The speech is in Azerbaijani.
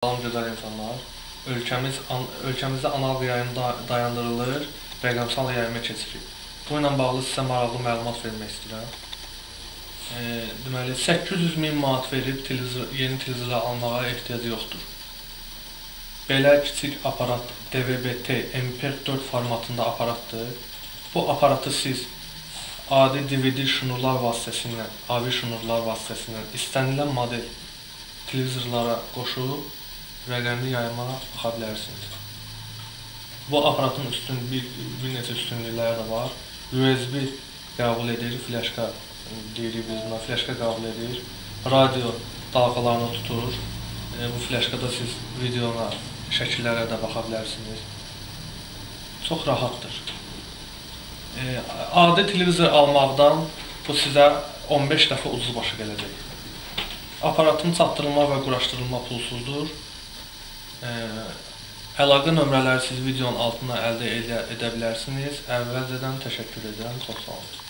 Salam gözəl insanlar. Ölkəmizdə analoq yayım dayandırılır, rəqəmsal yayıma keçirik. Bu ilə bağlı sizə maraqlı məlumat vermək istəyirəm. Deməli 800 min manat verib yeni televizor almağa ehtiyac yoxdur. Belə kiçik aparat DVB-T MP4 formatında aparatdır. Bu aparatı siz adi DVD şnurlar vasitəsilə, AV şnurlar vasitəsilə istənilən model televizorlara qoşub rəqəmli yayıma baxa bilərsiniz. Bu aparatın bir neçə üstünlükləri də var. USB qəbul edir, flaşka deyirik biz buna, flaşka qəbul edir. Radio dalğalarını tutur. Bu flaşkada siz videona, şəkillərə də baxa bilərsiniz. Çox rahatdır. Adi televizor almaqdan bu sizə 15 dəfə ucuz başa gələcək. Aparatın çatdırılma və quraşdırılma pulsuzdur. Əlaqə nömrələri siz videonun altına əldə edə bilərsiniz. Əvvəlcədən təşəkkür edirəm. Çox sağ olun.